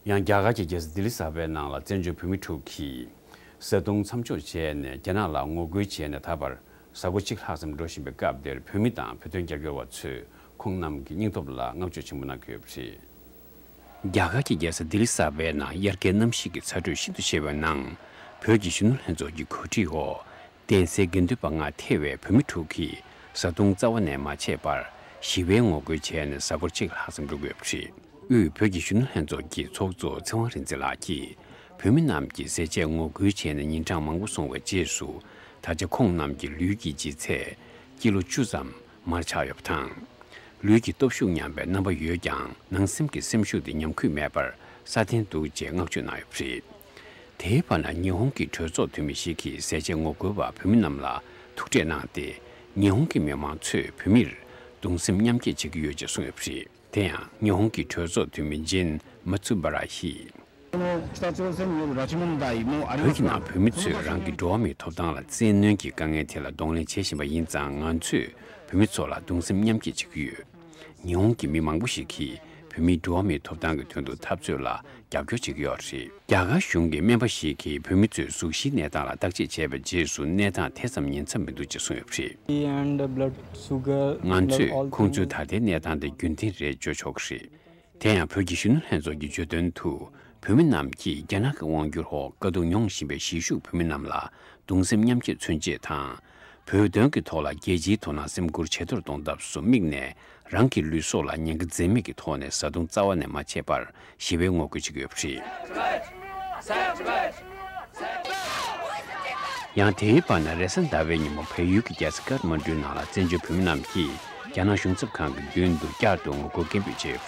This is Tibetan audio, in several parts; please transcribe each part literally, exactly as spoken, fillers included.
ཡང་རྒྱ་གར་གྱི་རྒྱལ་ས་ལྡི་ལི་གསར་པའི་ནང་ལ་བཙན་བྱོལ་བོད་མི་དྲུག་གིས་བཟའ་བཏུང་མཚམས་འཇོག་བྱས་ནས་རྒྱ་ནག་ལ་ངོ་རྒོལ་བྱས་ནས་ད་བར་གཟའ་འཁོར་གཅིག་ལྷག་ཙམ་འགྲོ་བཞིན་པའི་སྐབས་འདིར། བོད་མི་དང་བོད་དོན་རྒྱབ་སྐྱོར་བ་ཚོས་ཁོང་རྣམས་ཀྱི་སྙིང་སྟོབས་ལ་བསྔགས་བརྗོད་ཆེན་པོ་གནང་གི་ཡོད་པ་རེད། རྒྱ་གར་གྱི་རྒྱལ་ས་ལྡི་ལི་གསར་པའི་ནང་དབྱར་ཁའི་གནམ་གཤིས་ཀྱི་ཚ་དྲོད་ཤིན་ཏུ་ཆེ་བའི་ནང་། བོད་ཀྱི་གཞོན་ནུ་ལྷན་ཚོགས་ཀྱི་གོ་སྒྲིག་འོག་གདན་སའི་དགེ་འདུན་པ་ལྔ་ཐེ་བའི་བོད་མི་དྲུག་གིས་བཟའ་བཏུང་རྩ་བ་ནས་མ་བྱས་པར་ཞི་བའི་ངོ་རྒོལ་བྱས་ནས་གཟའ་འཁོར་གཅིག་ལྷག་ཙམ་འགྲོ་དགོས་པ་རེད། དབུས་བོད་ཀྱི་གཞོན་ནུ་ལྷན་ཚོགས་ཀྱི་ཚོགས་གཙོ་ཚེ་དབང་རིག་འཛིན་ལགས་ཀྱིས། བོད་མི་རྣམས་ཀྱིས་ཟས་བཅད་ངོ་རྒོལ་བྱས་ནས་ཉིན་གྲངས་མང་པོ་སོང་བའི་རྗེས་སུ། ད་ཆ་ཁོང་རྣམས་ཀྱི་ལུས་ཀྱི་ལྗིད་ཚད་ཀི་ལོ་བཅུ་ཙམ་མར་ཆག་ཡོད་པ་དང་། ལུས་ཀྱི་སྟོབས་ཤུགས་ཉམས་པའི་རྣམ་པ་ཡོད་ཀྱང་། ནང་སེམས་ཀྱི་སེམས་ཤུགས་དེ་ཉམས་རྒུད་མེད་པར་སྲ་བརྟན་འདུག་ཅེས་བསྔགས་བརྗོད་གནང་ཡོད་པ་རེད། དེའི་བར་ན། ཉི་ཧོང་གི་གྲོས་ཚོགས་འཐུས་མི་ཞིག་གིས་ཟས་བཅད་ངོ་རྒོལ་བ་བོད་མི་རྣམས་ལ་ཐུག་འཕྲད་གནང་སྟེ། ཉི་ཧོང་གི་མི་མང་ཚོས་བོད་མིར་གདུང་སེམས་མཉམ་སྐྱེད་བྱེད་ཀྱི་ཡོད་ཅེས་གསུངས་ཡོད་པ་རེད། དེ་ཡང་ཉི་ཧོང་གི་གྲོས་ཚོགས་འཐུས་མི་ཇིན་མ་ཚུ་བྷ་ར་ཧི། 北朝鮮による拉致問題もありますが、 བོད་ཀྱི་ནང་བོད་མི་ཚོས་རང་གི་འགྲོ་བ་མིའི་ཐོབ་ཐང་ལ་བཙན་གནོན་གྱི་དཀའ་ངལ་དེ་ལ་གདོང་ལེན་བྱེད་བཞིན་པ་ཡིན་ཙང་། ང་ཚོས་བོད་མི་ཚོ་ལ་གདུང་སེམས་མཉམ་སྐྱེད་བྱེད་ཀྱི་ཡོད། ཉི་ཧོང་གི་མི་མང་པོ་ཞིག་གིས་བོད་མིའི་འགྲོ་བ་མིའི་ཐོབ་ཐང་གི་དོན་དུ་འཐབ་རྩོད་ལ་རྒྱབ་སྐྱོར་བྱེད་ཀྱི་ཡོད་རེད། རྒྱ་གར་གཞུང་གི་སྨན་པ་ཞིག་གིས་བོད་མི་ཚོའི་གཟུགས་གཞིའི་གནས་སྟངས་ལ་བརྟག་དཔྱད་བྱས་པའི་རྗེས་སུ། གནས་སྟངས་དེ་ཙམ་ཉེན་ཚབས་མི་འདུག་ཅེས་གསུངས་ཡོད་པ་རེད། And blood sugar ང་ཚོས་ཁོང་ཚོའི་ད་ལྟའི་གནས་སྟངས་དེ་རྒྱུན་ལྡན་རེད་བརྗོད་ཆོག་གི་རེད། དེ་ཡང་བོད་ཀྱི་གཞོན་ནུ་ལྷན་ཚོགས་ཀྱིས་བརྗོད་དོན་དུ། བོད་མི་རྣམས་ཀྱིས་རྒྱ་ནག་གི་དབང་སྒྱུར་འོག་དཀའ་སྡུག་མྱོང་བཞིན་པའི་གཞིས་བཞུགས་བོད་མི་རྣམས་ལ་གདུང་སེམས་མཉམ་སྐྱེད་མཚོན་ཆེད་དང་། བོད་དོན་གྱི་ཐོག་ལ་རྒྱལ་སྤྱིའི་དོ་སྣང་སེམས་ཁུར་ཇེ་མཐོར་གཏོང་ཐབས་སུ་དམིགས་ནས། རང་གི་ལུས་སྲོག་ལ་ཉེན་ཁ་འཛེམ་མེད་ཀྱི་ཐོག་ནས་བཟའ་བཏུང་རྩ་བ་ནས་མ་བྱས་པར་ཞི་བའི་ངོ་རྒོལ་བྱེད་ཀྱི་ཡོད་པ་རེད། ཡང་དེའི་བར་ན། རེས་གཟའ་ཟླ་བའི་ཉིན་མོ་བལ་ཡུལ་གྱི་རྒྱལ་ས་ཀཏ་མན་ཌུའི་ནང་ལ་བཙན་བྱོལ་བོད་མི་རྣམས་ཀྱིས་རྒྱ་ནག་གཞུང་ཚབ་ཁང་གི་མདུན་དུ་བསྐྱར་དུ་ངོ་རྒོལ་སྐད་འབོད་བྱས་ཡོད་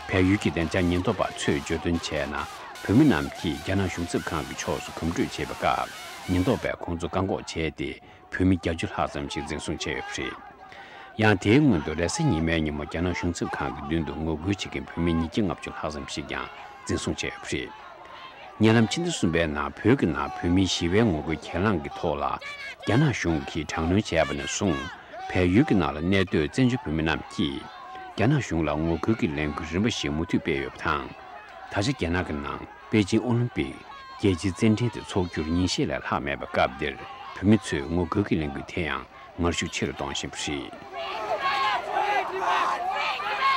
པ་རེད། བལ་ཡུལ་གྱི་བདེ་འཇགས་ཉེན་རྟོག་པ་ཚོས་བརྗོད་དོན་བྱས་ན། བོད་མི་རྣམས་ཀྱིས་རྒྱ་ནག་གཞུང་ཚབ་ཁང་གི་ཕྱོགས་སུ་གོམ་བགྲོད་བྱེད་པའི་སྐབས། ཉེན་རྟོག་པས་ཁོང་ཚོ་བཀག་འགོག་བྱས་ཏེ། བོད་མི་བརྒྱད་ཅུ་ལྷག་ཙམ་ཞིག་འཛིན་བཟུང་བྱས་ཡོད་པ་རེད། ཡང་དེའི་སྔོན་དུ། རེས་གཟའ་ཉི་མའི་ཉིན་མོ་རྒྱ་ནག་གཞུང་ཚབ་ཁང་གི་མདུན་དུ་ངོ་རྒོལ་བྱེད་མཁན་བོད་མི་ཉིས་བརྒྱ་ལྔ་བཅུ་ལྷག་ཙམ་ཞིག་ཀྱང་འཛིན་བཟུང་བྱས་ཡོད་པ་རེད། ཉེ་ལམ་ཕྱི་ཟླ་གསུམ་པའི་ནང་བོད་ཀྱི་ནང་བོད་མིའི་ཞི་བའི་ངོ་རྒོལ་གྱེན་ལངས་ཀྱི་ཐོག་ལ། རྒྱ་ནག་གཞུང་གིས་དྲག་གནོན་བྱས་པ་ནས་བཟུང་། བལ་ཡུལ་གྱི་ནང་ལ་གནས་སྡོད་བཙན་བྱོལ་བོད་མི་རྣམས་ཀྱིས། རྒྱ་ནག་གཞུང་ལ་ངོ་རྒོལ་གྱི་ལས་འགུལ་རིམ་པ་ཞིག་མུ་མཐུད་སྤེལ་ཡོད་པ་དང་། ད་ཆ་རྒྱ་ནག་གི་ནང་པེ་ཅིན་ཨོ་ལིམ་པིག་རྒྱལ་སྤྱིའི་རྩེད་འགྲན་དེ་འཚོགས་རྒྱུར་ཉིན་ཤས་ལས་ལྷག་མེད་པའི་སྐབས་འདིར། བོད་མི་ཚོས་ངོ་རྒོལ་གྱི་ལས་འགུལ་དེ་ཡང་ངར་ཤུགས་ཆེ་རུ་གཏོང་བཞིན་པ་རེད།